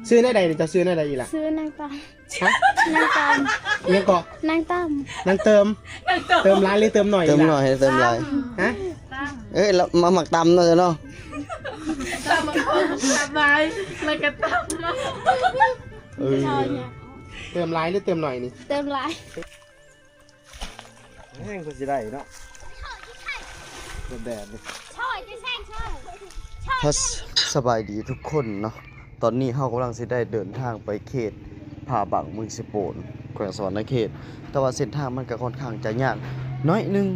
ຊື່ແນວໃດນີ້? ເຈົ້າຊື່ແນວໃດອີ່ຫຼ້າ? ຊື່ນາງຕຳ. ຮະ? ນາງຕຳ. ຫຍັງເກາະ? ນາງຕຳ. ນາງເຕີມ. ເຕີມຫຼາຍຫຼືເຕີມໜ້ອຍ? ເຕີມໜ້ອຍ ເຕີມຫຼາຍ. ຮະ? ເອີຍ ລະມາມັກຕຳເນາະ ເຈົ້າເນາະ. ຕຳຫຼາຍ ແລ້ວກໍຕຳເນາະ. ເອີ ເຕີມຫຼາຍຫຼືເຕີມໜ້ອຍນີ້? ເຕີມຫຼາຍ. ແຮງເພິ່ນຊິໄດ້ເນາະ ແດດນີ້. ພະ ສະບາຍດີທຸກຄົນເນາະ. ຕອນນີ້ເຮົາກຳລັງຊິໄດ້ເດີນທາງໄປເຂດຜາບັງ ເມືອງເຊໂປນ ແຂວງສະຫວັນນະເຂດ, ແຕ່ວ່າເສັ້ນທາງມັນກໍຄ່ອນຂ້າງຈະຍາກໜ້ອຍໜຶ່ງ.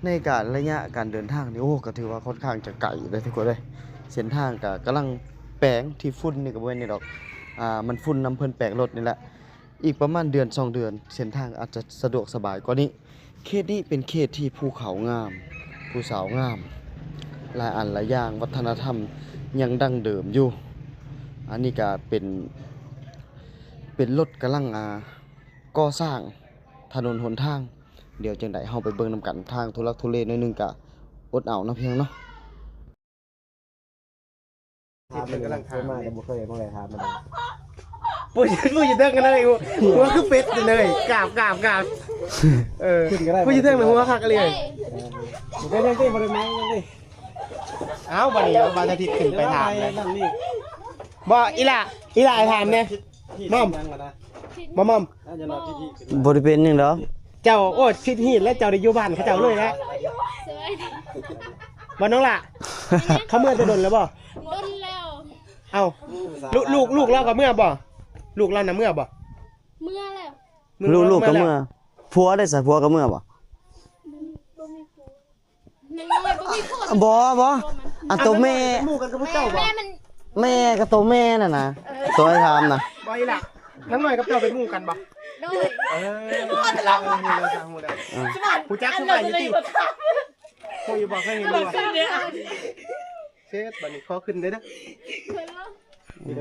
ໃນການ ໄລຍະການເດີນທາງນີ້ ໂອ້ ກໍຖືວ່າຄ່ອນຂ້າງຈະໄກເດ້ທຸກຄົນເອີຍ. ເສັ້ນທາງກໍກຳລັງແປງ, ທີ່ຝຸ່ນນີ້ກໍບໍ່ແມ່ນຫຍັງດອກ ອ່າ ມັນຝຸ່ນນຳເພິ່ນແປງລົດນີ້ແຫຼະ. ອີກປະມານເດືອນສອງເດືອນ ເສັ້ນທາງອາດຈະສະດວກສະບາຍກວ່ານີ້. ເຂດນີ້ເປັນເຂດທີ່ພູເຂົາງາມ, ຜູ້ສາວງາມ, ຫຼາຍອັນຫຼາຍຢ່າງ ວັດທະນະທຳຍັງດັ້ງເດີມຢູ່. ອັນນີ້ກະເປັນ ເປັນລົດກຳລັງ ອ່າ ກໍ່ສ້າງຖະໜົນຫົນທາງ. ດຽວຈັ່ງໃດເຮົາໄປເບິ່ງນຳກັນ. ທາງທຸລັກທຸເລໜ້ອຍໜຶ່ງ ກະອົດເອົາເນາະ ພີ່ນ້ອງເນາະ. ຖາມເພິ່ນກຳລັງຖາມ ມາກໍບໍ່ເຄີຍ ບໍ່ໄດ້ຖາມມາ. ຜູ້ ຜູ້ຢູ່ເທິງກັນເລີຍ ຫົວຄືເປັດຢູ່ເລີຍ ກາບ ກາບ ກາບ. ເອີ ຂຶ້ນກໍໄດ້ ຜູ້ຢູ່ເທິງນະ ຫົວຄັກອີ່ຫຼີ. ເອີ ບໍ່ເປັນຫຍັງຕິ ບໍ່ໄດ້ເມົາຫຍັງຕິ. ເອົ້າ ບັດນີ້ເອົາບ່າວທາທິດຂຶ້ນໄປຖາມແລ້ວ. ບໍ່ ອີ່ຫຼ້າ ອີ່ຫຼ້າ ໃຫ້ຖາມແດ່. ມອມ ບໍ່ມອມ ບໍ່ໄດ້ເປັນຫຍັງດອກ. ເຈົ້າ ໂອ້ຍ ຜິດຮີດແລ້ວ ເຈົ້າໄດ້ຢູ່ບ້ານເຂົາເຈົ້າເລີຍແຫຼະ. ບໍ່ນ້ອງຫຼ້າ ເຂົາເມືອແຕ່ດົນແລ້ວບໍ່? ດົນແລ້ວ. ເອົ້າ ລູກ ລູກ ລູກລາວກໍເມືອບໍ່? ລູກລາວນະເມືອບໍ່? ເມືອແລ້ວ. ລູກ ລູກກໍເມືອ. ຜົວໄດ້ສະ? ຜົວກໍເມືອບໍ່? ບໍ່ມີຜົວ. ຍັງນ້ອຍບໍ່ມີຜົວ. ບໍ່ ບໍ່ ອັນໂຕແມ່ ໝູ່ກັນກັບພວກເຈົ້າບໍ່? ແມ່ ແມ່ມັນ ແມ່ກັບໂຕແມ່ນັ້ນນະ ເອີ ໂຕໃຫ້ຖາມນະ. ບໍ່ອີ່ຫຼ້າ ນາງນ້ອຍກັບເຈົ້າເປັນໝູ່ກັນບໍ່? ໂດຍ. ເອີ ຮູ້ແລ້ວ ຮູ້ແລ້ວ ຮູ້ຈັກຄືກັນຢູ່ຕິ? ຮູ້ຢູ່ບໍ່? ເຄີຍເຫັນຢູ່ບໍ່? ເຊັດ ບັດນີ້ຂໍຂຶ້ນເດີ້.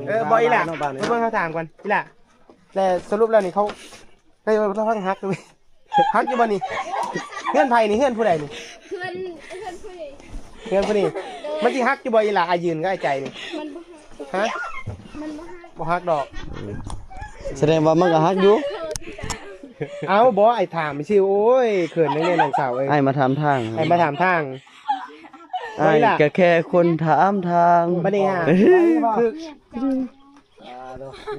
ເອີ ບໍ່ອີ່ຫຼ້າ ມາເບິ່ງເຮົາຖາມກ່ອນ ອີ່ຫຼ້າ. ແລ້ວສະຫຼຸບແລ້ວນີ້ເຂົາ ເຮີ້ຍ ລະວັງຫັກເດີ້. ຫັກຢູ່ບໍ່ນີ້? ເຮືອນໃຜນີ້? ເຮືອນຜູ້ໃດນີ້? ເຮືອນ ເຮືອນຜູ້ນີ້ ເຮືອນຜູ້ນີ້. ໂດຍ. ມັນຊິຫັກຢູ່ບໍ່ອີ່ຫຼ້າ ອ້າຍຢືນກັບອ້າຍໃຈນີ້? ມັນບໍ່ຫັກ. ຮະ? ມັນບໍ່ຫັກ. ບໍ່ຫັກດອກ. ສະແດງວ່າມັນກໍຫັກຢູ່. ເອົ້າ ບໍ່ ອ້າຍຖາມຊື່. ໂອ້ຍ ເຂີນແດ່ນ້ອງສາວເອີຍ. ອ້າຍມາຖາມທາງ ອ້າຍມາຖາມທາງ. ອ້າຍກໍແຄ່ຄົນຖາມທາງ. ບັດນີ້ຫາ ຄື ອ່າ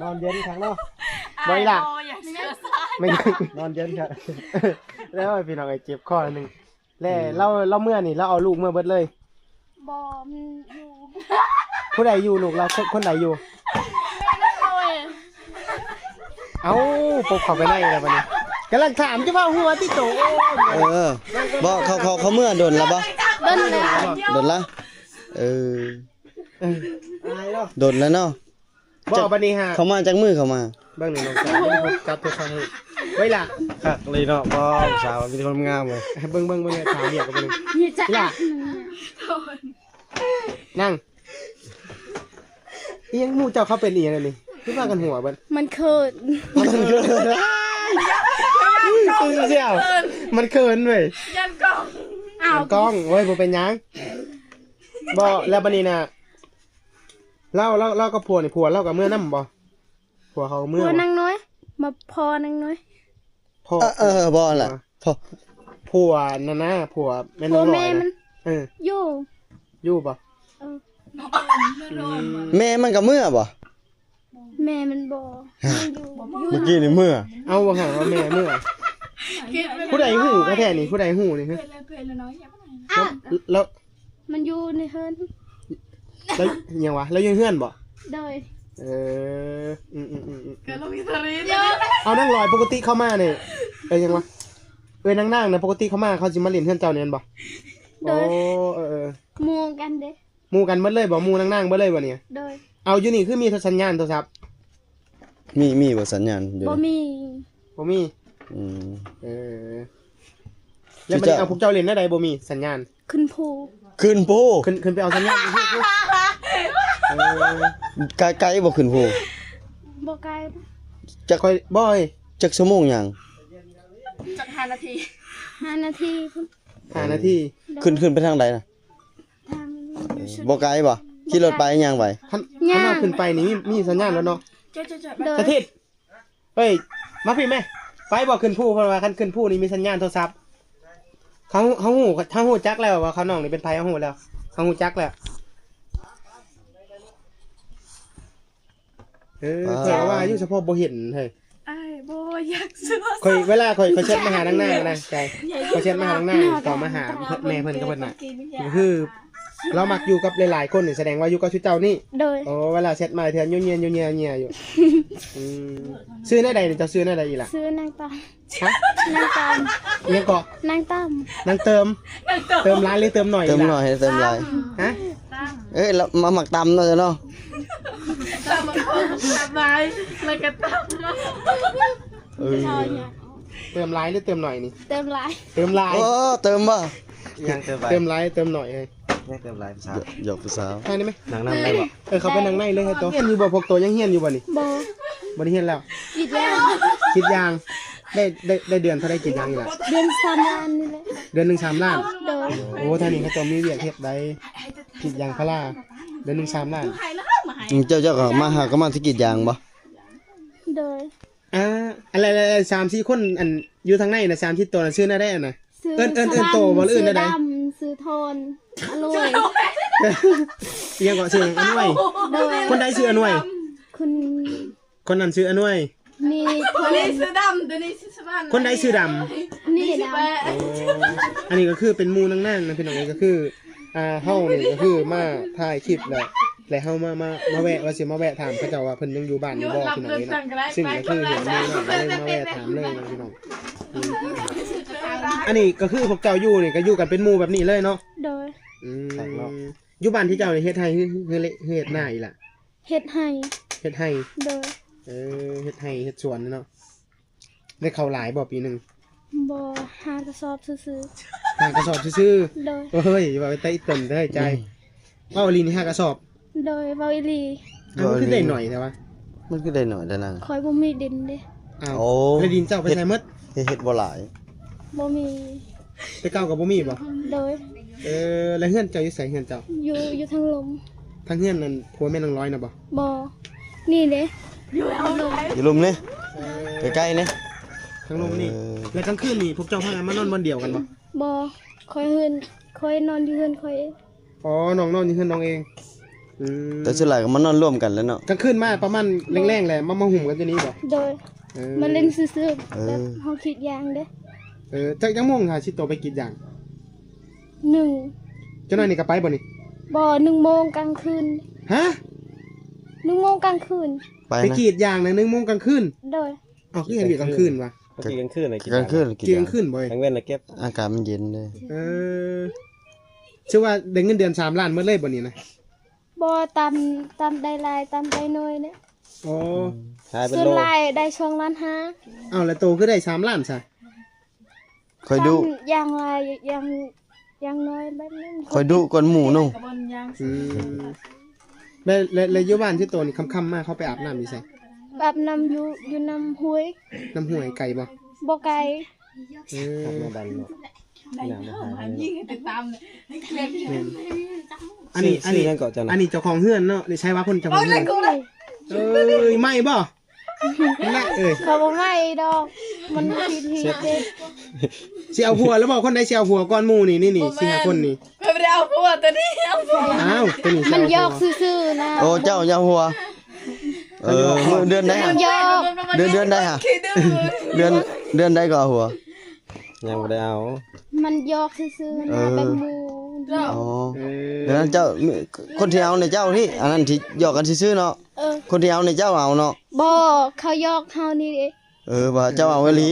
ນອນເຢັນຄັກເນາະ. ບໍ່ອີ່ຫຼ້າ ແມ່ນ ນອນເຢັນຄັກ. ແລ້ວພີ່ນ້ອງເອີຍ ເຈັບຄໍໜຶ່ງ. ແລ້ວ ອືມ ລາວ ລາວເມືອນີ້ ລາວເອົາລູກເມືອເບິດເລີຍ? ບໍ່ ມັນຢູ່. ຜູ້ໃດຢູ່? ລູກລາວ ຄົນ ຄົນໃດຢູ່? ແມ່ນ້ອຍ. ເອົ້າ ປົບເຂົ້າໄປໃນແລ້ວບັດນີ້ ກຳລັງຖາມ ຈະເວົ້າຫົວຕິໂຕ. ເອີ ບໍ່ ເຂົາ ເຂົາ ເຂົາເມືອດົນແລ້ວບໍ່? ດົນແລ້ວ. ດົນລະ. ເອີ ເອີ ດົນແລ້ວເນາະ. ບໍ່ ບັດນີ້ຫາ ເຂົາມາຈັກມື້ເຂົາມາ? ເບິ່ງນີ້ນ້ອງສາວ ຈັບໂທລະສັບໃຫ້ເບິ່ງຫຼະ. ຄັກເລີຍເນາະ ພໍ່ສາວມີແຕ່ຄົນງາມເວີຍ. ເບິ່ງ ເບິ່ງ ເບິ່ງ ຖາມວຽກກັບເບິ່ງຫຼະ. ນັ່ງ ອີ່ຫຍັງ ໝູ່ເຈົ້າເຂົາເປັນອີ່ຫຍັງອັນນີ້ ຄືພາກັນຫົວເບິດ? ມັນເຂີນ ມັນເຂີນ ມັນເຂີນເວີຍ. ຢ້ານກ້ອງ ຢ້ານກ້ອງ. ໂອ້ຍ ບໍ່ເປັນຫຍັງ. ບໍ່ ແລ້ວບັດນີ້ນະ ລາວ ລາວ ລາວກັບຜົວນີ້ ຜົວລາວກໍເມືອນຳບໍ່? ຜົວເຂົາເມືອ ຜົວນາງນ້ອຍ ມາພໍ່ນາງນ້ອຍ. ພໍ່ ເອີ ເອີ ບໍ່ລະ ຜົວ ຜົວນັ້ນນະ ຜົວແມ່ນ້ອງນ້ອຍນະ. ເອີ ຢູ່ ຢູ່ບໍ່? ເອີ ອືມ ແມ່ມັນກໍເມືອບໍ່? ແມ່ມັນບໍ່ ມັນຢູ່ ເມື່ອກີ້ນີ້ເມືອ. ເອົ້າ ວ່າຫາວ່າແມ່ເມືອ. ຜູ້ໃດຮູ້ແທ້ໆນີ້ ຜູ້ໃດຮູ້ນີ້? ຮະ ແລ້ວ ແລ້ວ ມັນຢູ່ໃນເຮືອນ. ແລ້ວຫຍັງວະ? ແລ້ວຢູ່ເຮືອນບໍ່? ໂດຍ. ເອີ ອືມໆໆໆ. ເອົາ ນາງລອຍ ປົກກະຕິເຂົ້າມານີ້ ເອີ ຫຍັງວະ? ເອີ ນາງນາງນະ ປົກກະຕິເຂົ້າມາ ເຂົາຊິມາຫຼິ້ນເຮືອນເຈົ້ານີ້ແມ່ນບໍ່? ໂດຍ. ໂອ້ ເອີໆ ໝູ່ກັນເດ້. ໝູ່ກັນເບິດເລີຍບໍ່? ໝູ່ນາງໆເບິດເລີຍບໍ່ນີ້? ໂດຍ. ເອົາ ຢູ່ນີ້ຄືມີໂທ ສັນຍານໂທລະສັບ? ມີ ມີບໍ່ສັນຍານຢູ່ນີ້? ບໍ່ມີ. ບໍ່ມີ. ອືມ ເອີ ແລ້ວບັດນີ້ ເອົາ ພວກເຈົ້າຫຼິ້ນແນວໃດບໍ່ມີສັນຍານ? ຂຶ້ນພູ ຂຶ້ນພູ ຂຶ້ນ ຂຶ້ນໄປເອົາສັນຍານຢູ່ພູ. ເອີ ໄກ ໄກບໍ່ຂຶ້ນພູ? ບໍ່ໄກ. ຈັກ ຂ້ອຍ ບໍ່ ຈັກຊົ່ວໂມງຍ່າງ? ຈັກຫ້ານາທີ ຫ້ານາທີພຸ້ນ. ຫ້ານາທີ. ໂດຍ. ຂຶ້ນ ຂຶ້ນໄປທາງໃດນະ? ທາງ ບໍ່ໄກບໍ່? ຂີ່ລົດໄປ ຍ່າງໄປ? ຄັນ ຍ່າງ ຄັນເຮົາຂຶ້ນໄປນີ້ມີ ມີສັນຍານແລ້ວເນາະ. ໂດຍ ສະຖິດ ເອີຍ ມາພີ້ແມ. ໄປບໍ່ຂຶ້ນພູ ເພາະວ່າຄັນຂຶ້ນພູນີ້ມີສັນຍານໂທລະສັບ. ເຮົາ ເຮົາຮູ້ ເຮົາຮູ້ຈັກແລ້ວວ່າເຂົານ້ອງນີ້ເປັນໃຜ ເຮົາຮູ້ແລ້ວ ເຮົາຮູ້ຈັກແລ້ວ. ເອີ ອ່າ ຂ້ອຍວ່າຢູ່ ສະເພາະບໍ່ເຫັນເຮີ້ຍ. ອ້າຍບໍ່ຢາກເຊື່ອ. ຂ້ອຍ ເວລາຂ້ອຍ ຂ້ອຍແຊັດມາຫານາງນານະ ໃຈ ຂ້ອຍແຊັດມາຫານາງນາ ເຂົ້າມາຫາແມ່ເພິ່ນກັບເພິ່ນນະ ຄືລາວມັກຢູ່ກັບຫຼາຍໆຄົນນີ້ ສະແດງວ່າຢູ່ກັບຊຸເຈົ້ານີ້. ໂດຍ ໂອ້ ເວລາແຊັດມາເທື່ອ ໂຍເຍໂຍເຍເຍຢູ່. ອືມ ຊື່ແນວໃດນີ້ ເຈົ້າຊື່ແນວໃດອີ່ຫຼະ? ຊື່ນາງຕາມ. ຮະ? ນາງຕາມ. ຫຍັງເກາະ? ນາງຕາມ. ນາງເຕີມ. ເຕີມຫຼາຍຫຼືເຕີມໜ້ອຍ? ເຕີມໜ້ອຍ ເຕີມຫຼາຍ. ຮະ? ເອີຍ ລະມາມັກຕຳເນາະ ເຈົ້າເນາະ. ຕຳ ຕຳຫຼາຍ ແລ້ວກໍຕຳ. ເອີ ເຕີມຫຼາຍຫຼືເຕີມໜ້ອຍນີ້? ເຕີມຫຼາຍ. ເຕີມຫຼາຍ. ໂອ້ ເຕີມບໍ່? ຫຍັງເຕີມຫຼາຍ? ເຕີມຫຼາຍ ເຕີມໜ້ອຍເອີຍ. ຫຍັງເຕີມຫຼາຍ ຜູ້ສາວ? ຢອກ ຢອກຜູ້ສາວ. ໄດ້ໄດ້ໄໝ? ນັ່ງນຳໄດ້ບໍ່? ເອີ ເຂົ້າໄປນັ່ງໃນເລີຍ ໃຫ້ໂຕ. ຮຽນຢູ່ບໍ່? ພວກໂຕຍັງຮຽນຢູ່ບໍ່ນີ້? ບໍ່ ບໍ່ໄດ້ຮຽນແລ້ວ. ກຣີດຢາງ. ກຣີດຢາງ. ໄດ້ ໄດ້ ໄດ້ເດືອນເທົ່າໃດກຣີດຢາງນີ້ລະ? ເດືອນສາມລ້ານນີ້ແຫຼະ. ເດືອນໜຶ່ງສາມລ້ານ? ໂດຍ. ໂອ້ ທາງນີ້ເຂົາເຈົ້າມີວຽກເຮັດໄດ໋ ກຣີດຢາງພາລາ ເດືອນໜຶ່ງສາມລ້ານ. ອືມ ເຈົ້າ ເຈົ້າກໍມາຫາ ກໍມາຊິກຣີດຢາງບໍ່? ໂດຍ. ອ່າ ອັນ ແລະ ແລະ ແລະ ສາມສີ່ຄົນ ອັນ ຢູ່ທາງໃນນະ ສາມສີ່ໂຕນະ ຊື່ແນວໃດຫັ້ນນະ? ເອີ້ນ ເອີ້ນ ເອີ້ນໂຕບໍ່ ຫຼືເອີ້ນແນວໃດ? ຊື່ດຳ ຊື່ທອນ ອະໂລຍ. ອີ່ຫຍັງເກາະ? ຊື່ຫຍັງ? ອະນວຍ. ໂດຍ. ຄົນໃດຊື່ອະນວຍ? ຄົນ ຄົນນັ້ນຊື່ອະນວຍ. ນີ້ ໂຕນີ້ຊື່ດຳ ໂຕນີ້ຊື່ສະຫວັນ. ຄົນໃດຊື່ດຳ? ນີ້ດຳ. ໂອ້ ອັນນີ້ກໍຄືເປັນໝູ່ນາງນານະ ພີ່ນ້ອງເອີຍ ກໍຄື ອ່າ ເຮົານີ້ກໍຄືມາຖ່າຍຄລິບແຫຼະ ແລະເຮົາມາ ມາ ມາແວະ ວ່າຊິມາແວະຖາມເຂົາເຈົ້າວ່າເພິ່ນຍັງຢູ່ບ້ານຢູ່ບໍ່ ພີ່ນ້ອງເອີຍເນາະ. ຊຶ່ງກໍຄືເຫັນໝູ່ເນາະ ກໍເລີຍມາແວະຖາມເລີຍເນາະ ພີ່ນ້ອງ. ອືມ ອັນນີ້ກໍຄືພວກເຈົ້າຢູ່ນີ້ກໍຢູ່ກັນເປັນໝູ່ແບບນີ້ເລີຍເນາະ? ໂດຍ. ອືມ ຢູ່ບ້ານທີ່ເຈົ້ານີ້ເຮັດໄຮ່ ເຮັດນາອີ່ຫຼະ? ເຮັດໄຮ່. ເຮັດໄຮ່. ໂດຍ. ເອີ ເຮັດໄຮ່ເຮັດສວນເນາະ. ໄດ້ເຂົ້າຫຼາຍບໍ່ປີໜຶ່ງ? ບໍ່ ຫ້າກະສອບຊື່ໆ. ຫ້າກະສອບຊື່ໆ? ໂດຍ. ໂອ້ຍ ເວົ້າໄປແຕ່ອີ່ຕົນເດີ ໃຈ. ອືມ ເວົ້າອີ່ຫຼີນີ້ ຫ້າກະສອບ? ໂດຍ ເວົ້າອີ່ຫຼີ. ອ້າວ ມັນຄືໄດ້ໜ້ອຍແທ້ວະ? ມັນຄືໄດ້ໜ້ອຍແທ້ນາງ? ຂ້ອຍບໍ່ມີດິນເດ້. ອ້າວ ໂອ້ ແລ້ວດິນເຈົ້າໄປໃສໝົດ? ເຮັດ ເຮັດບໍ່ຫຼາຍ. ບໍ່ມີ. ແຕ່ເກົ່າກໍບໍ່ມີບໍ່? ໂດຍ. ເອີ ແລ້ວເຮືອນເຈົ້າຢູ່ໃສ? ເຮືອນເຈົ້າ ຢູ່ ຢູ່ທາງລຸ່ມ. ທາງເຮືອນນັ້ນຜົວແມ່ນນາງລອຍນະບໍ່? ບໍ່ ນີ້ເດ້ ຢູ່ລຸ່ມນີ້ ເອີ ໃກ້ໆນີ້ ທາງລຸ່ມນີ້. ເອີ ແລ້ວກາງຄືນນີ້ພວກເຈົ້າພາກັນມານອນບ່ອນດຽວກັນບໍ່? ບໍ່ ຂ້ອຍເຮືອນ ຂ້ອຍນອນຢູ່ເຮືອນຂ້ອຍ. ອໍ ນ້ອງນອນຢູ່ເຮືອນນ້ອງເອງ. ອືມ ແຕ່ສ່ວນຫຼາຍກໍມານອນຮ່ວມກັນແຫຼະເນາະ. ກາງຄືນມາປະມານແລງໆແຫຼະ ມາ ມາຫຸ້ມກັນຢູ່ນີ້ບໍ່? ໂດຍ. ເອີ ມາຫຼິ້ນຊື່ໆ. ເອີ ແບບເຮົາກຣີດຢາງເດ້. ເອີ ຈັກ ຈັກໂມງຫາຊິໂຕໄປກຣີດຢາງ? ໜຶ່ງ. ຈັກໜ້ອຍນີ້ກໍໄປບໍ່ນີ້? ບໍ່ ໜຶ່ງໂມງກາງຄືນ. ຮະ? ໜຶ່ງໂມງກາງຄືນ. ໄປນະ ໄປກຣີດຢາງນະ ໜຶ່ງໂມງກາງຄືນ? ໂດຍ. ເອົ້າ ຄືເຮັດວຽກກາງຄືນວະ? ກາງຄືນນະ ກາງຄືນ ກາງຄືນບໍ່? ກາງເວັນນະເກັບ ອາກາດມັນເຢັນເດ້. ເອີ ຊື່ວ່າໄດ້ເງິນເດືອນສາມລ້ານໝົດເລີຍບໍ່ນີ້ນະ? ບໍ່ ຕາມ ຕາມໄດ້ຫຼາຍ ຕາມໄດ້ໜ້ອຍເດ້. ອໍ ຂາຍເປັນໂລ ສ່ວນຫຼາຍໄດ້ສອງລ້ານຫ້າ. ເອົ້າ ແລ້ວໂຕຄືໄດ້ສາມລ້ານຊະ? ຂ້ອຍດຸ ຢ່າງຫຼາຍ ຢ່າງ ຢ່າງໜ້ອຍແບບນັ້ນ ຂ້ອຍດຸກ່ອນໝູ່ເນາະ. ອືມ ແລ້ວ ແລ້ວ ແລ້ວຢູ່ບ້ານຊິໂຕນີ້ ຄ່ຳໆມາເຂົາໄປອາບນ້ຳຢູ່ໃສ? ອາບນ້ຳຢູ່ ຢູ່ນ້ຳຫ້ວຍ. ນ້ຳຫ້ວຍໄກບໍ່? ບໍ່ໄກ. ເອີ ມາບ້ານເນາະ ນ້ຳມາຫາ. ແມ່ນ ອັນນີ້ ອັນນີ້ ອັນນີ້ເຈົ້າຂອງເຮືອນເນາະ ນີ້ໃຊ້ວ່າຄົນເຈົ້າຂອງເຮືອນ. ເອີຍ ໃໝ່ບໍ່? ນະເອີຍ ເຂົາບໍ່ໃໝ່ດອກ ມັນຜິດຮີດເດ້. ຊິເອົາຜົວແລ້ວບໍ່? ຄົນໃດຊິເອົາຜົວກ່ອນໝູ່ນີ້ ນີ້ ນີ້ ສີ່ຫ້າຄົນນີ້? ຂ້ອຍບໍ່ໄດ້ເອົາຜົວ ໂຕນີ້ເອົາຜົວ. ອ້າວ ໂຕນີ້ ມັນຢອກຊື່ໆນະ. ໂອ້ ເຈົ້າຢອກຜົວ. ເອີ ມື້ເດືອນໃດຫະ? ມັນຢອກ. ເດືອນ ເດືອນໃດຫະ? ເດືອນ ເດືອນໃດກໍເອົາຜົວ? ຍັງບໍ່ໄດ້ເອົາ. ມັນຢອກຊື່ໆນະ ເອີ ແບບໝູ່. ອໍ ເອີ ແລ້ວນັ້ນເຈົ້າ ຄົນທີ່ເອົາໃນເຈົ້ານີ້ ອັນນັ້ນທີ່ຢອກກັນຊື່ໆເນາະ. ເອີ ຄົນທີ່ເອົາໃນເຈົ້າເອົາເນາະ. ບໍ່ ເຂົາຢອກເຮົານີ້ເດ້. ເອີ ວ່າເຈົ້າເອົາອີ່ຫຼີ.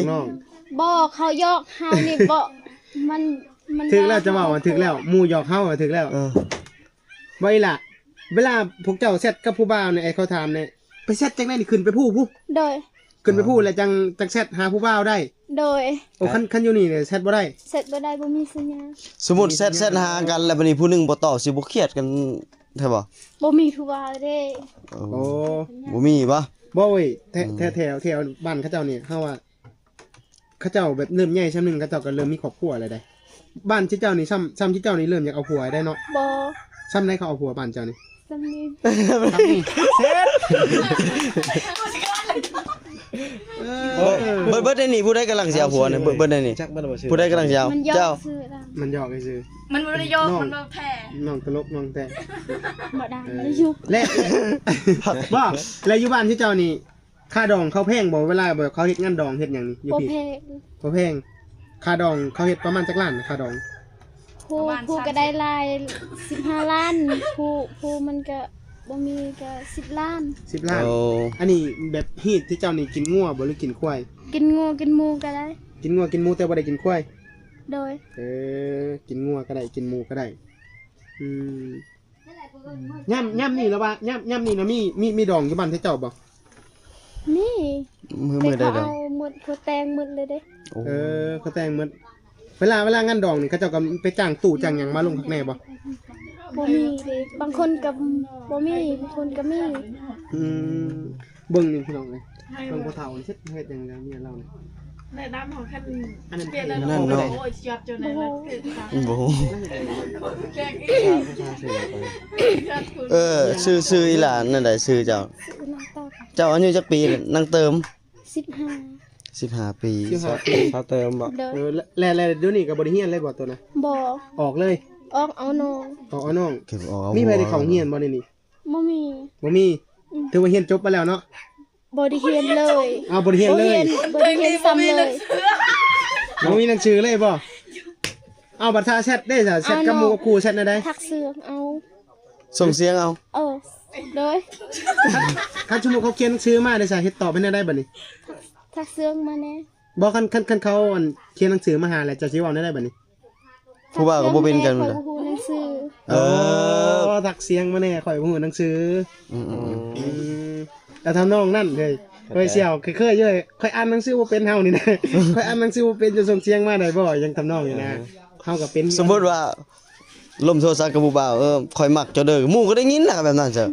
ບໍ່ ເຂົາຢອກເຮົານີ້. ບໍ່ ມັນ ມັນ ຖືກແລ້ວ ເຈົ້າເວົ້າຖືກແລ້ວ ໝູ່ຢອກເຮົາຖືກແລ້ວ. ເອີ ບໍ່ອີ່ຫຼະ ເວລາພວກເຈົ້າແຊັດກັບຜູ້ບ່າວນີ້ ໃຫ້ເຂົາຖາມແດ່ ໄປແຊັດຈັ່ງໃດນີ້? ຂຶ້ນໄປພູພຸ້ນ? ໂດຍ. ຂຶ້ນໄປພູແລ້ວຈັ່ງ ຈັ່ງແຊັດຫາຜູ້ບ່າວໄດ້? ໂດຍ. ໂອ້ ຄັນ ຄັນຢູ່ນີ້ແຊັດບໍ່ໄດ້? ແຊັດບໍ່ໄດ້ ບໍ່ມີສັນຍານ. ສົມມຸດແຊັດ ແຊັດຫາກັນແລ້ວ ບາດນີ້ຜູ້ໜຶ່ງບໍ່ຕອບ ຊິບໍ່ຄຽດກັນແທ້ບໍ່? ບໍ່ມີຜູ້ບ່າວເດ້. ໂອ້ ບໍ່ມີບໍ່? ບໍ່ເວີຍ ແຖ ອືມ ແຖ ແຖວ ແຖວບ້ານເຂົາເຈົ້ານີ້ ເຮົາວ່າ ເຂົາເຈົ້າແບບເລີ່ມໃຫຍ່ຊ່ຳໜຶ່ງ ເຂົາເຈົ້າກໍເລີ່ມມີຄອບຄົວແລ້ວໃດ໋. ບ້ານເຈົ້ານີ້ ຊ່ຳ ຊ່ຳເຈົ້ານີ້ເລີ່ມຢາກເອົາຜົວແລ້ວເນາະ. ບໍ່ ຊ່ຳໃດເຂົາເອົາຜົວບ້ານເຈົ້ານີ້? ຊ່ຳນີ້ ຊ່ຳນີ້ ເຊັດ ເອີ ເບິດ ເບິດໃນນີ້ ຜູ້ໃດກຳລັງຊິເອົາຜົວນີ້? ເບິດ ເບິດໃນນີ້ ຈັກເບິດແລ້ວບໍ່ຊື່ ຜູ້ໃດກຳລັງຊິເອົາ? ມັນຢອກ ເຈົ້າ ຊື່ລະ ມັນຢອກຊື່ ມັນບໍ່ໄດ້ຢອກ ນ້ອງ ມັນບໍ່ແທ້ ນ້ອງຕະຫຼົກ ນ້ອງແຕ່ ບໍ່ໄດ້ ເອີ ແລະ ບໍ່ ແລະ ຢູ່ບ້ານທີ່ເຈົ້ານີ້ ຄ່າດອງເຂົາແພງບໍ່? ເວລາແບບເຂົາເຮັດງານດອງເຮັດຫຍັງນີ້ຢູ່ພີ້ ບໍ່ແພງ ບໍ່ແພງ. ຄ່າດອງເຂົາເຮັດປະມານຈັກລ້ານ ຄ່າດອງ? ຜູ້ ຜູ້ກໍໄດ້ຫຼາຍ ສິບຫ້າລ້ານ ຜູ້ ຜູ້ມັນກໍບໍ່ມີກໍສິບລ້ານ ສິບລ້ານ. ໂອ້ ອັນນີ້ແບບຮີດທີ່ເຈົ້ານີ້ກິນງົວບໍ່ ຫຼືກິນຄວາຍ? ກິນງົວກິນໝູກໍໄດ້ ກິນງົວກິນໝູ ແຕ່ບໍ່ໄດ້ກິນຄວາຍ? ໂດຍ ເອີ ກິນງົວກໍໄດ້ ກິນໝູກໍໄດ້. ອືມ ຍາມ ຍາມນີ້ລະວ່າ ຍາມ ຍາມນີ້ນະ ມີ ມີ ມີດອງຢູ່ບ້ານເຂົາເຈົ້າບໍ່? ມີ ມື້ ແຕ່ ມື້ໃດ ເຂົາເອົາໝົດ ເຂົາແຕ່ງໝົດເລີຍເດ້. ໂອ້ ເອີ ເຂົາແຕ່ງໝົດ. ເວລາ ເວລາງານດອງນີ້ ເຂົາເຈົ້າກໍໄປຈ້າງຕູ້ຈ້າງຫຍັງມາລົງຄັກແນ່ບໍ່? ບໍ່ມີເດ້ ບາງຄົນກໍບໍ່ມີ ບາງຄົນກໍມີ. ອືມ ເບິ່ງນີ້ພີ່ນ້ອງເອີຍ ເບິ່ງພໍ່ເຖົ້າເຮັດ ເຮັດຫຍັງແລ້ວເມຍລາວນີ້ ແນະນຳເຮົາ ຄັນ ອັນນັ້ນ ອັນນັ້ນເນາະ ໂອ້ຍ ຈອດຢູ່ໃນນັ້ນຄື ບໍ່ຮູ້ ແກງອີ່ ເອີ ຊື່ ຊື່ອີ່ຫຼ້ານັ້ນໃດ ຊື່ເຈົ້າ? ຊື່ນາງເຕີມ. ເຈົ້າອາຍຸຈັກປີ ນາງເຕີມ? ສິບຫ້າ ສິບຫ້າປີ ສິບຫ້າປີ ສາວເຕີມບໍ່? ໂດຍ ເອີ ແລະ ແລະ ແລະດຽວນີ້ກໍບໍ່ໄດ້ຮຽນເລີຍບໍ່ໂຕນະ? ບໍ່ ອອກເລີຍ ອອກເອົານ້ອງ ອອກເອົານ້ອງ ຄືອອກເອົາ ມີໃຜໄດ້ເຂົ້າຮຽນບໍ່ໃນນີ້? ບໍ່ມີ ບໍ່ມີ. ອືມ ຖືວ່າຮຽນຈົບມາແລ້ວເນາະ? ບໍ່ໄດ້ຮຽນເລີຍ. ອ້າວ ບໍ່ໄດ້ຮຽນເລີຍ? ບໍ່ຮຽນ ບໍ່ໄດ້ຮຽນຊ້ຳເລີຍ. ບໍ່ມີໜັງສືເລີຍບໍ່? ເອົາ ບັດຖ້າແຊັດເດ້ຊະ ແຊັດກັບໝູ່ກັບຄູ່ແຊັດແນວໃດ? ທັກສຽງເອົາ ສົ່ງສຽງເອົາ. ເອີ ໂດຍ ຄັນສົມມຸດເຂົາຂຽນໜັງສືມາເດ້ຊະ ເຮັດຕອບເປັນແນວໃດບັດນີ້? ທັກສຽງມາແດ່. ບໍ່ ຄັນ ຄັນ ຄັນເຂົາ ອັນ ຂຽນໜັງສືມາຫາແລ້ວ ເຈົ້າຊິເວົ້າແນວໃດບັດນີ້? ຜູ້ບ່າວກໍບໍ່ເປັນກັນ ທັກສຽງແດ່ ຂ້ອຍບໍ່ຮູ້ໜັງສື. ເອີ ອໍ ທັກສຽງມາແດ່ ຂ້ອຍບໍ່ຮູ້ໜັງສື. ອືມ ອືມ ແລ້ວທຳນອງນັ້ນເລີຍ ຂ້ອຍສຽວ ເຄີຍໆຢູ່ ຂ້ອຍອ່ານໜັງສືບໍ່ເປັນເຮົານີ້ນະ ຂ້ອຍອ່ານໜັງສືບໍ່ເປັນ ຈະສົ່ງສຽງມາໄດ້ບໍ່ ຫຍັງທຳນອງນີ້ນະ. ເອີ ເຮົາກໍເປັນ ສົມມຸດວ່າ ລົມໂທລະສັບກັບຜູ້ບ່າວ ເອີ ຂ້ອຍມັກເຈົ້າເດີ ໝູ່ກໍໄດ້ຍິນນະ ແບບນັ້ນຊະ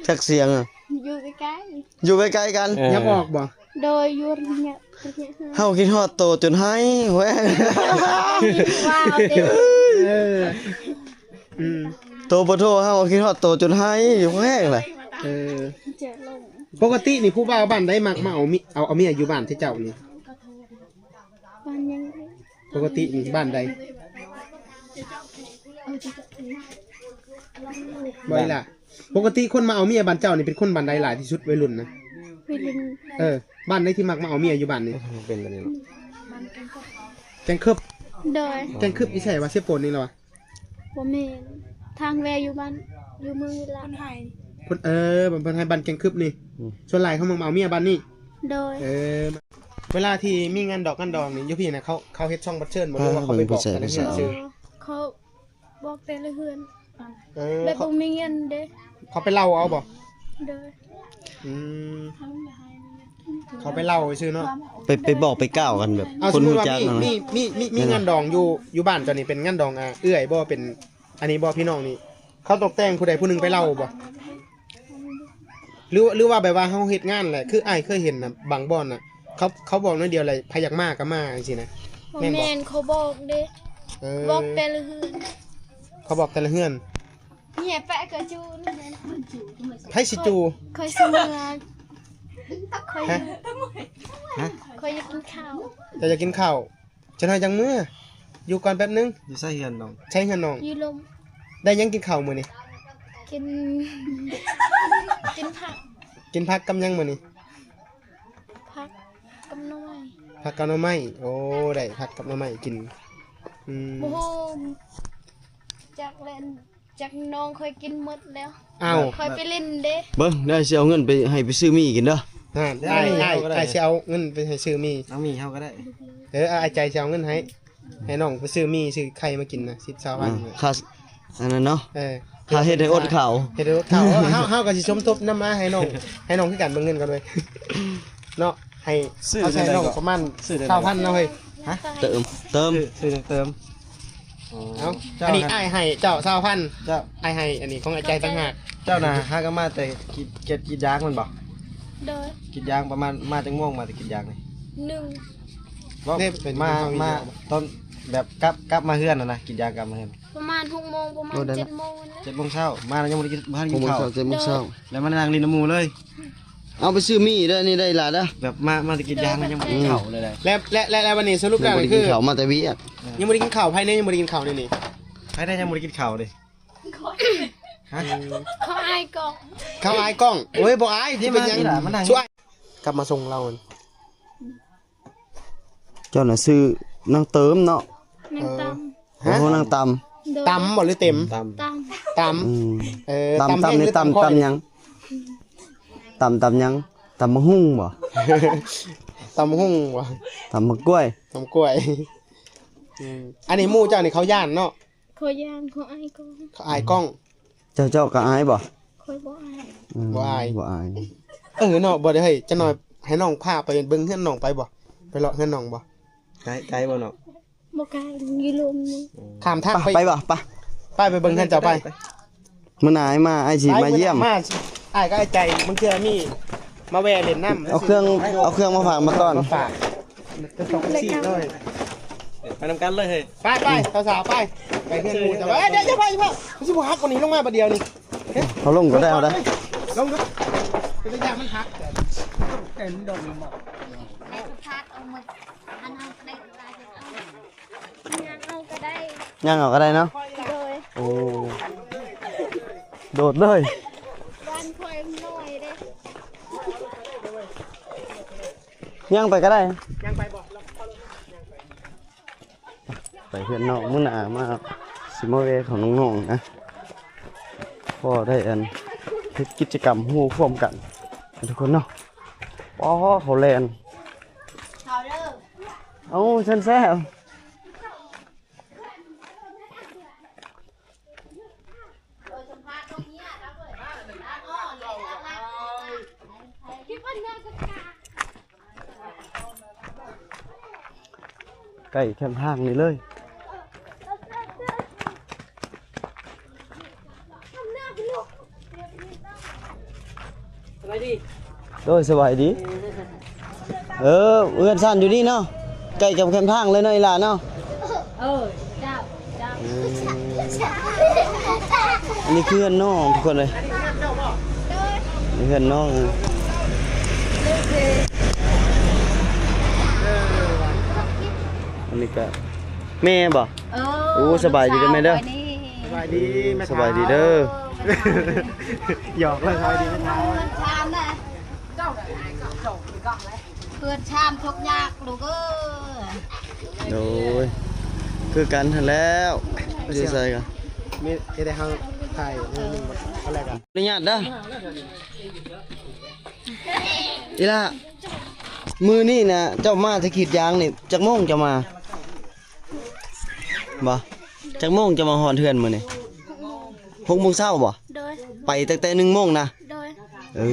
ແທກສຽງ ຢູ່ໃກ້ໆ ຢູ່ໃກ້ໆກັນ. ເອີ ຢາກອອກບໍ່? ໂດຍ ຢູ່ໄລຍະ ໄລຍະຫ່າງ ເຮົາຄິດຮອດໂຕຈົນໄຫ້ແວ້ງ ວ້າວເດ້. ເອີ ອືມ ໂຕບໍ່ໂທ ເຮົາຄິດຮອດໂຕຈົນໄຫ້ແວ້ງລະ. ເອີ ປົກກະຕິນີ້ຜູ້ບ່າວບ້ານໃດມັກມາເອົາ ເອົາ ເອົາເມຍຢູ່ບ້ານທີ່ເຈົ້ານີ້? ບ້ານຫຍັງ? ປົກກະຕິນີ້ບ້ານໃດ? ບໍ່ອີ່ຫຼ້າ ປົກກະຕິຄົນມາເອົາເມຍບ້ານເຈົ້ານີ້ເປັນຄົນບ້ານໃດຫຼາຍທີ່ສຸດ ໄວລຸ້ນນະ? ໄວລຸ້ນ ເອີ ບ້ານໃດທີ່ມັກມາເອົາເມຍຢູ່ບ້ານນີ້? ເປັນແບບນີ້ເນາະ ແກ້ງເຄີບ. ໂດຍ ແກ້ງເຄີບຢູ່ໃສວະ? ເຊໂປນນີ້ລະວະ? ບໍ່ແມ່ນ ທາງແວ່ຢູ່ບ້ານ ຢູ່ເມືອງວິລະ ເພິ່ນໃຫ້ ເອີ ເພິ່ນໃຫ້ ບ້ານແກ້ງຄຶບນີ້. ອືມ ສ່ວນຫຼາຍເຂົາມັກມາເອົາເມຍບ້ານນີ້. ໂດຍ ເອີ ເວລາທີ່ມີງານດອກງານດອງນີ້ ຢູ່ພີ້ນະ ເຂົາ ເຂົາເຮັດຊ່ອງບັດເຊີນບໍ່ ຫຼືວ່າເຂົາໄປບອກແຕ່ລະເຮືອນຊື່? ເຂົາບອກແຕ່ລະເຮືອນ. ເອີ ແບບບໍ່ມີເງິນເດ້ ເຂົາໄປເລົ່າເອົາບໍ່? ໂດຍ ອືມ ເຂົາໄປເລົ່າຊື່ເນາະ ໄປ ໄປບອກໄປກ່າວກັນແບບ ເອົາ ຄົນຮູ້ຈັກ ສົມມຸດວ່າມີ ມີ ມີ ມີ ມີງານດອງຢູ່ ຢູ່ບ້ານເຈົ້ານີ້ ເປັນງານດອງ ອ່າ ເອື້ອຍບໍ່ ເປັນ ອັນນີ້ບໍ່ ພີ່ນ້ອງນີ້ ເຂົາຕົກແຕ່ງຜູ້ໃດຜູ້ໜຶ່ງໄປເລົ່າບໍ່? ຫຼື ຫຼືວ່າແບບວ່າເຮົາເຮັດງານແຫຼະ ຄືອ້າຍເຄີຍເຫັນນະ ບາງບ່ອນນະ ເຂົາ ເຂົາບອກໜ້ອຍດຽວແລ້ວ ໃຜຢາກມາກໍມາຈັ່ງຊີ້ນະ. ບໍ່ ແມ່ນບໍ່? ແມ່ນ ເຂົາບອກເດ້. ເອີ ບອກແຕ່ລະເຮືອນ ເຂົາບອກແຕ່ລະເຮືອນ. ເມຍແປະກໍຈູ່ ໃຜຊິຈູ່? ຂ້ອຍຊິເມືອ ຂ້ອຍ ຮະ? ຮະ? ຂ້ອຍຢາກກິນເຂົ້າ. ເຈົ້າຢາກກິນເຂົ້າ? ຈັກໜ້ອຍຈັ່ງເມືອ ຢູ່ກ່ອນແປັບໜຶ່ງ. ຢູ່ໃສເຮືອນນ້ອງ? ໃສເຮືອນນ້ອງ? ຢູ່ລົມ. ໄດ້ຫຍັງກິນເຂົ້າມື້ນີ້? ກິນ ກິນຜັກ. ກິນຜັກກັບຫຍັງມື້ນີ້? ຜັກກັບໜໍ່ໄມ້. ຜັກກັບໜໍ່ໄມ້. ໂອ້ ໄດ້ຜັກກັບໜໍ່ໄມ້ກິນ. ອືມ ບໍ່ຮູ້ ຈັກແລ້ວ ຈັກນ້ອງຂ້ອຍກິນໝົດແລ້ວ. ອ້າວ ຂ້ອຍໄປຫຼິ້ນເດ້. ເບິ່ງ ດຽວຊິເອົາເງິນໄປໃຫ້ໄປຊື້ໝີ່ກິນເດີ. ອ່າ ໄດ້ ໄດ້ ໄດ້ ຊິເອົາເງິນໄປໃຫ້ຊື້ໝີ່. ເອົາໝີ່ເຮົາກໍໄດ້. ເອີ ອ້າຍໃຈຊິເອົາເງິນໃຫ້ ໃຫ້ນ້ອງໄປຊື້ໝີ່ຊື້ໄຂ່ມາກິນນະ ສິບ ຊາວພັນ. ອ່າ ຄ່າ ອັນນັ້ນເນາະ. ເອີ ຄ່າເຮັດໃຫ້ອົດເຂົ້າ ເຮັດໃຫ້ອົດເຂົ້າ. ເຮົາ ເຮົາກໍຊິສົມທົບນຳມາໃຫ້ນ້ອງ ໃຫ້ນ້ອງຄືກັນ ເບິ່ງເງິນກ່ອນເວີຍ ເນາະ. ໃຫ້ ຊື້ ເອົາໃຫ້ນ້ອງປະມານ ຊື້ໄດ້ ຊາວພັນເນາະເຮີ້ຍ. ຮະ? ເຕີມ ເຕີມ ຊື້ ຊື້ເຕີມ. ອໍ ເອົາ ເຈົ້າ ອັນນີ້ ອັນ ອ້າຍໃຫ້ເຈົ້າ ຊາວພັນ. ເຈົ້າ ອ້າຍໃຫ້ ອັນນີ້ຂອງອ້າຍຈ່າຍຕ່າງຫາກ. ເຈົ້ານະ ຫາກໍມາແຕ່ກຣີດ ກຣີດ ກຣີດຢາງແມ່ນບໍ່? ໂດຍ ກຣີດຢາງປະມານ ມາຈັກໂມງ ມາແຕ່ກຣີດຢາງນີ້? ໜຶ່ງ ເວົ້າ ເດ້ ມາ ມາຕອນແບບກັບ ກັບມາເຮືອນຫັ້ນນະ ກຣີດຢາງກັບມາເຮືອນ. ປະມານຫົກໂມງ ປະມານ ໂອ້ ໄດ້ລະ ເຈັດໂມງ ເຈັດໂມງເຊົ້າ ມາແລ້ວຍັງບໍ່ໄດ້ກິນ ບໍ່ທັນກິນເຂົ້າ ຫົກໂມງເຊົ້າ ເຈັດໂມງເຊົ້າ ແລ້ວມານັ່ງຫຼິ້ນນຳໝູ່ເລີຍ. ເອົາໄປຊື້ໝີ້ເດີ ນີ້ໄດ້ຫຼາຍເດີ ແບບມາ ມາແຕ່ກິນຢາງ ຍັງບໍ່ໄດ້ກິນເຂົ້າເລີຍ. ແລ້ວ ແລ້ວ ແລ້ວ ແລ້ວບັດນີ້ສະຫຼຸບແລ້ວຄື ຍັງບໍ່ໄດ້ກິນເຂົ້າມາແຕ່ວຽກ ຍັງບໍ່ໄດ້ກິນເຂົ້າ ພາຍໃນຍັງບໍ່ໄດ້ກິນເຂົ້າ ນີ້ ນີ້ ພາຍໃນຍັງບໍ່ໄດ້ກິນເຂົ້າເດ້. ຮະ? ເຂົາອາຍກ້ອງ ເຂົາອາຍກ້ອງ. ໂອ້ຍ ບໍ່ອາຍ ຊິເປັນຫຍັງ ມານີ້ລະ ມານັ່ງ ກັບມາສົ່ງລາວ. ເຈົ້ານະຊື່ນາງເຕີມເນາະ? ນາງຕຳ. ເອີ ຮະ? ໂອ້ ນາງຕຳ. ໂດຍ ຕຳບໍ່ ຫຼື ເຕັມ? ຕຳ ຕຳ ຕຳ. ອືມ ເອີ ຕຳ ຕຳ ຕຳນີ້ ຕຳ ຕຳຫຍັງ? ຕຳ ຕຳຫຍັງ? ຕຳບັກຫຸ່ງບໍ່? ຕຳບັກຫຸ່ງບໍ່? ຕຳບັກກ້ວຍ ຕຳກ້ວຍ. ອືມ ອັນນີ້ໝູ່ເຈົ້ານີ້ເຂົາຢ້ານເນາະ? ເຂົາຢ້ານ ເຂົາອາຍກ້ອງ ເຂົາອາຍກ້ອງ. ເຈົ້າ ເຈົ້າກໍອາຍບໍ່? ຂ້ອຍບໍ່ອາຍ. ອືມ ບໍ່ອາຍ ບໍ່ອາຍ. ເອີເນາະ ບໍ່ໄດ້ ເຮີ້ຍ ຈັກໜ່ອຍໃຫ້ນ້ອງພາໄປເບິ່ງເຮືອນນ້ອງໄປບໍ່? ໄປເລາະເຮືອນນ້ອງບໍ່? ໄກ ໄກບໍ່ນ້ອງ? ບໍ່ໄກ ຢູ່ລຸ່ມນີ້. ຂ້າມທາງໄປ ໄປບໍ່? ໄປ ໄປ ໄປເບິ່ງເຮືອນເຈົ້າໄປ. ໄປ ໄປ ມື້ໜ້າອ້າຍມາ ອ້າຍຊິມາຢ້ຽມ. ມາ ອ້າຍກັບອ້າຍໃຈ ບາງເທື່ອມີມາແວ່ຫຼິ້ນນຳ. ເອົາເຄື່ອງ ເອົາເຄື່ອງມາຝາກມາຕ້ອນ ມາຝາກ. ໄປນຳກັນເລີຍເຮີ້ຍ. ໄປ ໄປ ສາວໆ ໄປ ໄປເຮືອນໝູ່ເຈົ້າ. ເອີ ດຽວ ດຽວ ໄປ ມັນຊິບໍ່ຫັກກວ່ານີ້ ລົງມາບາດດຽວນີ້. ເຮົາລົງກໍໄດ້ ເຮົາໄດ້ ລົງເດີ ເປັນຕາຢ້ານມັນຫັກ. ແຕ່ມັນດົນບໍ່ ໃຫ້ສະພາດເອົາໝົດ ອັນເຮົາໄດ້ ຍ່າງເອົາກໍໄດ້ ຍ່າງເອົາກໍໄດ້ເນາະ. ໂດຍ ໂອ້ ໂດດເລີຍ ບ້ານຂ້ອຍມັນນ້ອຍເດ້. ຍ່າງໄປກໍໄດ້ ຍ່າງໄປບໍ່? ໄປເຮືອນນ້ອງ ມື້ໜ້າມາ ຊິມາແວ່ຂອງນ້ອງໆ ນະ ພໍໄດ້ອັນ ເຮັດກິດຈະກຳຮ່ວມກັນ ທຸກຄົນເນາະ. ອໍ ເຂົາແລ່ນ ເອົາເດີ ເອົາ ເຊີນແຊບ. ໃກ້ແຄມທາງນີ້ເລີຍ. ສະບາຍດີ ໂດຍ ສະບາຍດີ. ເອີ ເຮືອນຊານຢູ່ນີ້ເນາະ ໃກ້ກັບແຄມທາງເລີຍເນາະ ອີ່ຫຼ້າເນາະ. ເອີ ເຈົ້າ ເຈົ້າ. ອັນນີ້ຄືເຮືອນນ້ອງ ທຸກຄົນເອີຍ ເຮືອນນ້ອງ. ອັນນີ້ກະແມ່ບໍ່? ເອີ ໂອ້ ສະບາຍດີເດີແມ່ເດີ. ສະບາຍດີແມ່ ສະບາຍດີເດີ. ຫຍອກເລີຍ ສະບາຍດີແມ່. ເຮືອນຊານນະ ເຮືອນຊານທຸກຍາກລູກເອີຍ. ໂດຍ ຄືກັນຫັ້ນແຫຼ້ວ ຢູ່ໃສກໍມີ ເຮັດໃຫ້ເຮົາຖ່າຍໜ້ອຍໜຶ່ງ ເອົາແລ້ວກັນ ອະນຸຍາດເດີ. ອີ່ຫຼ້າ ມື້ນີ້ນະ ເຈົ້າມາແຕ່ກຣີດຢາງນີ້ ຈັກໂມງເຈົ້າມາ? ບໍ່ ຈັກໂມງຈະມາຮອດເຮືອນມື້ນີ້? ຫົກໂມງ ຫົກໂມງເຊົ້າບໍ່? ໂດຍ ໄປຕັ້ງແຕ່ໜຶ່ງໂມງນະ? ໂດຍ ເອີ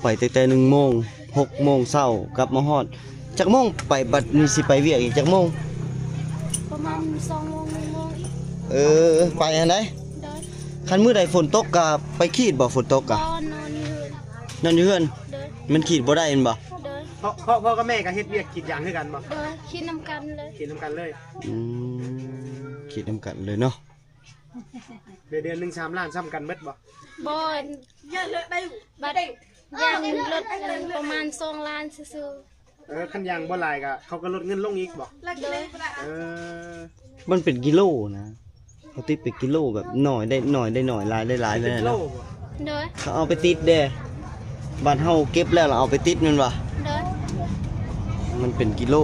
ໄປຕັ້ງແຕ່ໜຶ່ງໂມງ ຫົກໂມງເຊົ້າກັບມາຮອດ. ຈັກໂມງໄປ ບັດນີ້ຊິໄປວຽກອີກຈັກໂມງ? ປະມານສອງໂມງ ໜຶ່ງໂມງອີກ. ເອີ ໄປຫັ້ນໃດ? ໂດຍ ຄັນມື້ໃດຝົນຕົກກະໄປກຣີດບໍ່? ຝົນຕົກກະ ບໍ່ ນອນຢູ່ເຮືອນ ນອນຢູ່ເຮືອນ. ໂດຍ ມັນກຣີດບໍ່ໄດ້ແມ່ນບໍ່? ໂດຍ ພໍ່ ພໍ່ ພໍ່ກັບແມ່ກໍເຮັດວຽກກຣີດຢາງຄືກັນບໍ່? ໂດຍ ກຣີດນຳກັນເລີຍ ກຣີດນຳກັນເລີຍ. ອືມ ກຣີດນຳກັນເລີຍເນາະ. ເດືອນ ເດືອນໜຶ່ງສາມລ້ານ ສ່ຳກັນເບິດບໍ່? ບໍ່ ບັດຢາງລົດປະມານສອງລ້ານຊື່ໆ. ເອີ ຄັນຢາງບໍ່ຫຼາຍກໍ ເຂົາກໍລົດເງິນລົງອີກບໍ່? ໂດຍ ເອີ ມັນເປັນກິໂລນະ. ເຂົາຕິດເປັນກິໂລ ແບບໜ້ອຍໄດ້ໜ້ອຍ ໄດ້ໜ້ອຍ ຫຼາຍໄດ້ຫຼາຍ ແບບນັ້ນນະ. ໂດຍ ເຂົາເອົາໄປຕິດເດ້ ບາດເຮົາເກັບແລ້ວລະເອົາໄປຕິດແມ່ນບໍ່? ໂດຍ ມັນເປັນກິໂລ.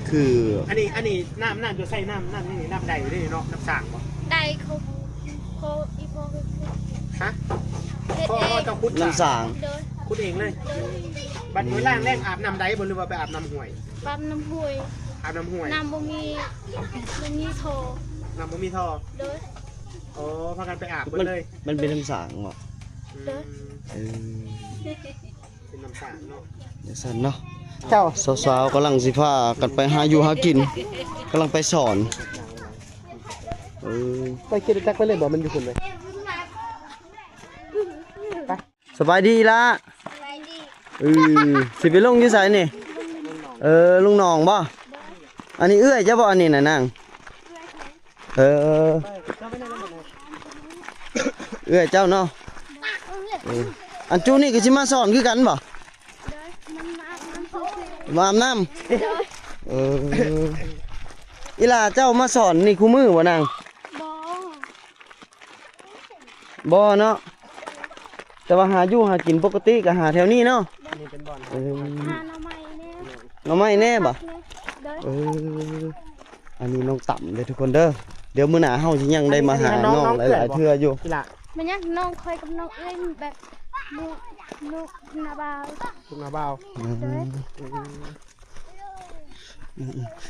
ຄື ອັນນີ້ ອັນນີ້ນ້ຳ ນ້ຳຢູ່ໃສ? ນ້ຳ ນ້ຳນີ້ ນ້ຳໃດເດ້ເນາະ? ນ້ຳສ້າງບໍ່? ໃດ ເຂົາ ເຂົາ ອີ່ພໍ່ເຂົາ ຮະ? ເຮັດ ພໍ່ ເອງ ພໍ່ເຈົ້າຂຸດ ນ້ຳສ້າງ. ໂດຍ ຂຸດເອງເລີຍ. ໂດຍ ບັດມື້ລ້າງແລ້ງອາບນ້ຳໃດບໍ່ ຫຼືວ່າໄປອາບນ້ຳຫ້ວຍ? ອາບນ້ຳຫ້ວຍ ອາບນ້ຳຫ້ວຍ. ນ້ຳບໍ່ມີ ບໍ່ມີທໍ່ ນ້ຳບໍ່ມີທໍ່. ໂດຍ ໂອ້ ພາກັນໄປອາບເບິດເລີຍ. ມັນ ມັນເປັນນ້ຳສ້າງເນາະ. ໂດຍ ອືມ ເອີ ເປັນນ້ຳສ້າງເນາະ ຈັ່ງຊັ້ນເນາະ. ເຈົ້າ ສາວໆ ກຳລັງຊິພາກັນໄປຫາຢູ່ຫາກິນ ກຳລັງໄປສອນ. ເອີ ໄປຂີ່ລົດຈັກໄປເລີຍບໍ່? ມັນຢູ່ພຸ້ນເລີຍ. ໄປ ສະບາຍດີລະ. ສະບາຍດີ. ເອີ ຊິໄປລົງຢູ່ໃສນີ້? ເອີ ລົງໜອງບໍ່? ອັນນີ້ເອື້ອຍເຈົ້າບໍ່? ອັນນີ້ນະນາງ ເອີ ເອື້ອຍເຈົ້າເນາະ. ເອີ ອັນຈຸນີ້ກໍຊິມາສອນຄືກັນບໍ່? ມາອາບນ້ຳ. ເອີ ອີ່ຫຼ້າເຈົ້າມາສອນນີ້ຄູ່ມື້ບໍ່ນາງ? ບໍ່ ບໍ່ເນາະ ແຕ່ວ່າຫາຢູ່ຫາກິນປົກກະຕິກໍຫາແຖວນີ້ເນາະ. ອັນນີ້ເປັນບ່ອນ ເອີ ຫາໜໍ່ໄມ້ແດ່ ໜໍ່ໄມ້ແດ່ບໍ່? ເອີ ອັນນີ້ນ້ອງຕຳເດີທຸກຄົນເດີ ດຽວມື້ໜ້າເຮົາຊິຍັງໄດ້ມາຫານ້ອງຫຼາຍໆເທື່ອຢູ່. ແມ່ນຫຍັງນ້ອງຂ້ອຍກັບນ້ອງເອື້ອຍແບບລູກ ລູກນ້າບ່າວ ລູກນ້າບ່າວ. ອືມ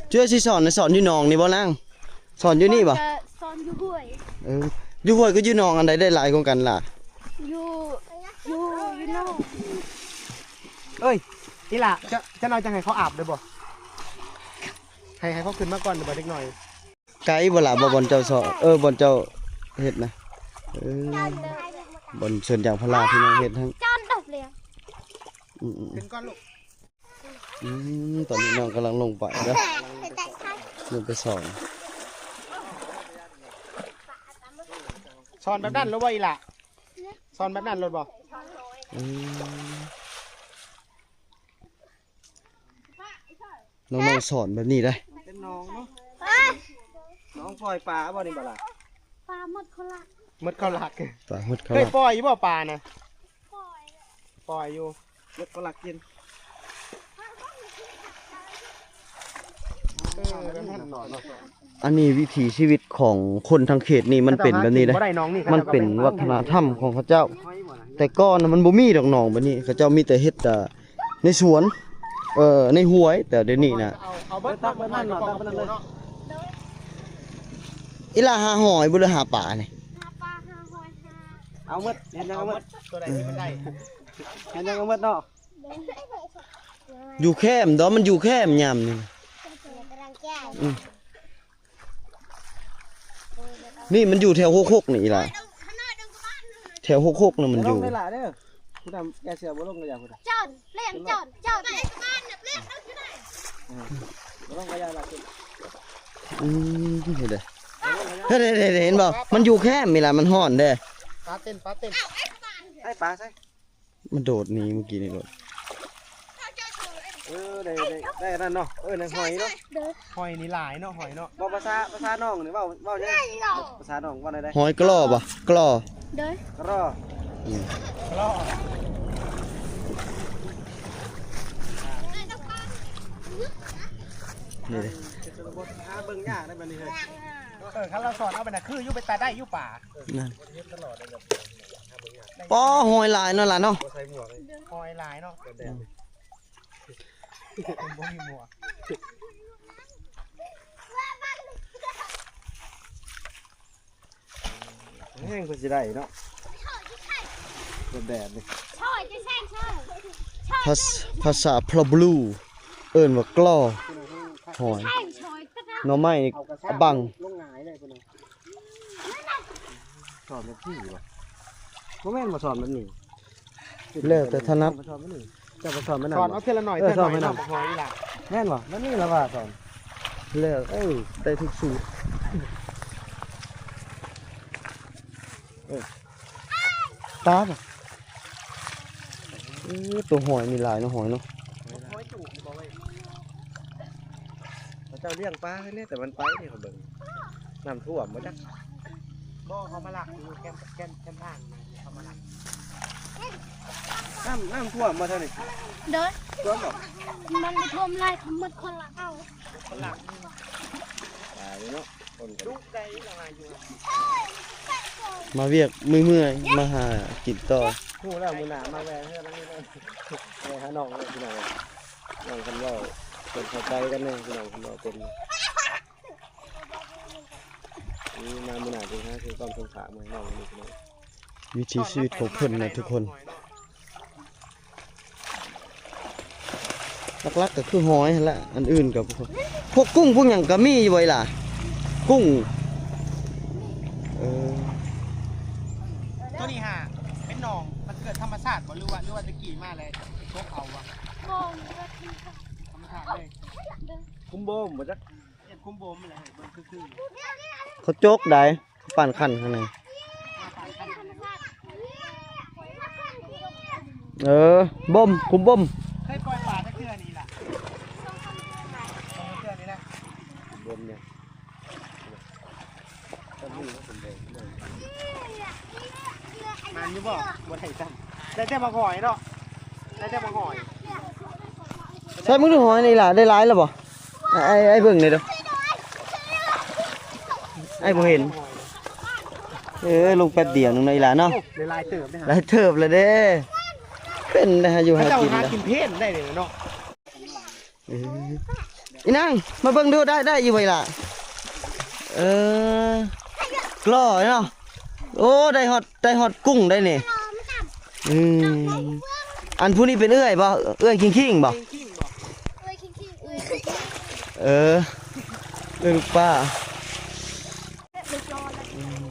ເຈົ້າຊິສອນ ສອນຢູ່ໜອງນີ້ບໍ່ນາງ? ສອນຢູ່ນີ້ບໍ່? ສອນຢູ່ຫ້ວຍ. ເອີ ຢູ່ຫ້ວຍກັບຢູ່ໜອງ ອັນໃດໄດ້ຫຼາຍກວ່າກັນລະ? ຢູ່ ຢູ່ ຢູ່ໜອງ. ເອີຍ ອີ່ຫຼ້າ ເຈົ້າ ເຈົ້ານ້ອຍຈະໃຫ້ເຂົາອາບໄດ້ບໍ່? ໃຫ້ ໃຫ້ເຂົາຂຶ້ນມາກ່ອນໄດ້ບໍ່ເດັກນ້ອຍ? ໄກບໍ່ລະ ບໍ່ ບ່ອນເຈົ້າສອນ ເອີ ບ່ອນເຈົ້າເຮັດນະ? ເອີ ບ່ອນສວນຢາງພາລາທີ່ນ້ອງເຮັດຫັ້ນ. ຈອນດັບແລ້ວ. ອືມ ຂຶ້ນກ່ອນລູກ. ອືມ ຕອນນີ້ນ້ອງກຳລັງລົງໄປເດີ ລົງໄປສອນ. ສອນແບບນັ້ນໂລດບໍ່ອີ່ຫຼ້າ? ສອນແບບນັ້ນໂລດບໍ່? ອືມ ນ້ອງໆສອນແບບນີ້ໄດ໋. ເປັນໜອງເນາະ ໜອງປ່ອຍປາບໍ່ນີ້ບໍ່ລະ? ປາໝົດເຂົາລັກ ໝົດເຂົາລັກ ປາໝົດເຂົາລັກ. ເຄີຍປ່ອຍຢູ່ບໍ່ປານະ? ປ່ອຍ ປ່ອຍຢູ່ ເຮັດກໍລັກກິນ. ເອີ ແມ່ນເນາະ. ອັນນີ້ວິຖີຊີວິດຂອງຄົນທາງເຂດນີ້ມັນເປັນແບບນີ້ເດ້ ມັນເປັນວັດທະນະທຳຂອງເຂົາເຈົ້າ. ແຕ່ກ່ອນນະມັນບໍ່ມີດອກໜອງແບບນີ້ ເຂົາເຈົ້າມີແຕ່ເຮັດ ແຕ່ໃນສວນ ເອີ ໃນຫ້ວຍ ແຕ່ດຽວນີ້ນະ. ເອົາເບິດ ຕັກເບິດນັ້ນເນາະ ຕັກເບິດນັ້ນເລີຍ. ອີ່ຫຼ້າຫາຫອຍບໍ່ ຫຼືຫາປານີ້? ຫາປາ ຫາຫອຍ ຫາ ເອົາໝົດ ເຮັດຫຍັງເອົາໝົດ ຕົວໃດທີ່ມັນໄດ້ ເຮັດຫຍັງເອົາໝົດເນາະ. ຢູ່ແຄມດອກ ມັນຢູ່ແຄມຍາມນີ້. ອືມ ນີ້ມັນຢູ່ແຖວຫົກຫົກນີ້ລະ ແຖວຫົກຫົກນະມັນຢູ່. ໄດ້ລະເດີ ຜູ້ດຳແກ່ເສືອບໍ່ລົງກໍຢ່າ ຜູ້ດຳ ຈອນ ເລ່ນຈອນ ຈອນ ໄປບ້ານນະ ເລ່ນເອົາຢູ່ໄດ໋. ບໍ່ລົງກໍຢ່າລະ. ອືມ ເຫັນເດ້ ເຫັນບໍ່ ມັນຢູ່ແຄມນີ້ລະ ມັນຮ້ອນເດ້. ປາເຕັ້ນ ປາເຕັ້ນ ໃຫ້ປາໃສ່ ມັນໂດດໜີເມື່ອກີ້ນີ້ໂລດ. ເອີ ໄດ້ ໄດ້ ໄດ້ອັນນັ້ນເນາະ ເອີ ນະຫອຍເນາະ. ຫອຍນີ້ຫຼາຍເນາະ ຫອຍເນາະ. ເວົ້າພາສາ ພາສາໜອງນີ້ ເວົ້າ ເວົ້າຫຍັງ? ພາສາໜອງເວົ້າແນວໃດ? ຫອຍກລໍບໍ່? ກລໍ ໂດຍ ກລໍ ອືມ ກລໍ ນີ້ເດ້. ຫາເບິ່ງຍາກໄດ໋ບັດນີ້ເຮີ້ຍ. ເອີ ຄັນລາວສອນເອົາໄປນະ ຄືຢູ່ ເປັນຕາໄດ້ຢູ່ປາ. ນັ້ນ ປໍ ຫອຍຫຼາຍເນາະຫຼານເນາະ. ຫອຍຫຼາຍເນາະ ແບບນີ້ ບໍ່ມີໝວກ ແຮງເພິ່ນຊິໄດ້ເນາະ ແບບນີ້. ພາສ- ພາສາພະບລູ ເອີ້ນວ່າກລໍ ຫອຍ ໜໍ່ໄມ້ບັງ. ສອນແບບນີ້ບໍ່? ບໍ່ແມ່ນບໍ່ສອນແບບນີ້ ແລ້ວແຕ່ຖະໜັດ. ສອນແບບນີ້ ເຈົ້າກໍສອນແບບນັ້ນ. ສອນເອົາເທື່ອລະໜ້ອຍ ເອີ ເທື່ອລະໜ້ອຍ ສອນແບບນັ້ນ ເນາະ ບໍ່ພໍອີ່ຫຼະ. ແມ່ນບໍ່? ແບບນີ້ລະວ່າສອນ ແລ້ວ ເອີ ໄດ້ທຸກສູດ. ເອີ ຕາ ເອີ ໂຕຫອຍນີ້ຫຼາຍເນາະ ຫອຍເນາະ. ເຂົາເຈົ້າລ້ຽງປາເລີຍ ແຕ່ມັນໄປນີ້ ເຂົາເບິ່ງ ນ້ຳຖ້ວມບໍ່ຈັກ. ບໍ່ ເຂົາມາລັກຢູ່ແຄມ ແຄມ ແຄມທາງ ເຂົາມາລັກ. ນ້ຳ ນ້ຳຖ້ວມບໍ່ເທື່ອນີ້? ໂດຍ ຖ້ວມບໍ່? ມັນບໍ່ຖ້ວມຫຼາຍ ເຂົາໝົດຄົນລະເອົາ ຄົນລະ ຕາຍເນາະ. ມາວຽກເມື່ອຍໆ ມາຫາກິນຕໍ່. ຮູ້ແລ້ວ ມື້ໜ້າມາແວ່ເຮືອນຫຼັງນີ້ເດີ ແວ່ຫານ້ອງເດີພີ່ນ້ອງ. ນ້ອງເພິ່ນເວົ້າ ເພິ່ນເຂົ້າໃຈກັນແດ່ພີ່ນ້ອງ ເພິ່ນເວົ້າເປັນ. ນີ້ມາມື້ໜ້າຈຶ່ງຫາຊື້ຄວາມສົງສານມາໃຫ້ນ້ອງນີ້ພີ່ນ້ອງ. ວິຖີຊີວິດຂອງເພິ່ນນະທຸກຄົນ. ຫຼັກໆກໍຄືຫອຍຫັ້ນແຫຼະ ອັນອື່ນກໍ ພວກ ພວກກຸ້ງພວກຫຍັງກໍມີຢູ່ບໍ່ອີ່ຫຼ້າ? ກຸ້ງ ເອີ ຕົວນີ້ຫາເປັນໜອງ ມັນເກີດທຳມະຊາດບໍ່ ຫຼືວ່າ ຫຼືວ່າແຕ່ກີ້ມາແລ້ວຕົກເອົາຫວາ? ບໍ່ ທຳມະຊາດເລີຍ. ຄຸມໂບມບໍ່ຈັກ ເຮັດຄຸມໂບມແຫຼະ ເບິ່ງຄືໆ ເຂົາຈົກໄດ໋ ປານຄັນຂ້າງໃນ ເອີ ບົ່ມ ຄຸມບົ່ມ ເຄີຍປ່ອຍປາຈັກເທື່ອນີ້ລະ ສອງເທື່ອນີ້ນະ ບົ່ມນີ້ ມັນຢູ່ບໍ່? ບໍ່ໄດ້ຊ້ຳ ໄດ້ແຕ່ໝາກຫອຍເນາະ ໄດ້ແຕ່ໝາກຫອຍ ໃສ່ມຶງດູຫອຍນີ້ລະ ໄດ້ຫຼາຍແລ້ວບໍ່? ອ້າຍ ອ້າຍເບິ່ງແດ່ເດີ້ ອ້າຍບໍ່ເຫັນ ເອີ ລົງແປັບດຽວໜຶ່ງເນາະ ອີ່ຫຼ້າເນາະ ໂອ້ ໄດ້ຫຼາຍເຕີບເດ້ ຫຼາຍເຕີບແລ້ວເດ້ ເປັນໄດ້ຫາຢູ່ຫາກິນ ເຂົາເຈົ້າຫາກິນເພນໄດ້ເລີຍເນາະ ເອີ ອີນາງ ມາເບິ່ງດູ ໄດ້ ໄດ້ຢູ່ບໍ່ອີ່ຫຼ້າ? ເອີ ຫຼໍ່ເນາະ ໂອ້ ໄດ້ຮອດ ໄດ້ຮອດກຸ້ງໄດ໋ນີ້ ອືມ ອັນຜູ້ນີ້ເປັນເອື້ອຍບໍ່? ເອື້ອຍຄິງຄິງບໍ່? ເອີ ເອື້ອຍລູກປ້າ ອືມ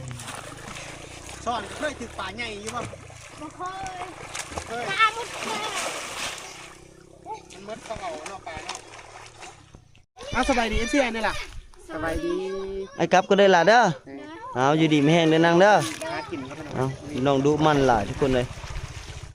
ສອນເຄີຍຖືກປາໃຫຍ່ຢູ່ບໍ່? ບໍ່ເຄີຍ ເຄີຍ ປາໝົດແລ້ວ ມັນໝົດ ເຂົາເອົາເນາະ ປາເນາະ ເອົາ ສະບາຍດີ ເອັຟຊີ ແດ່ລະ ສະບາຍດີ ອ້າຍກັບກ່ອນເດີຫຼ້າເດີ ເອີ ເອົາ ຢູ່ດີມີແຮງເດີນາງເດີ ຫາກິນກັນເນາະ ເອົາ ນ້ອງດຸໝັ່ນຫຼາຍທຸກຄົນເລີຍ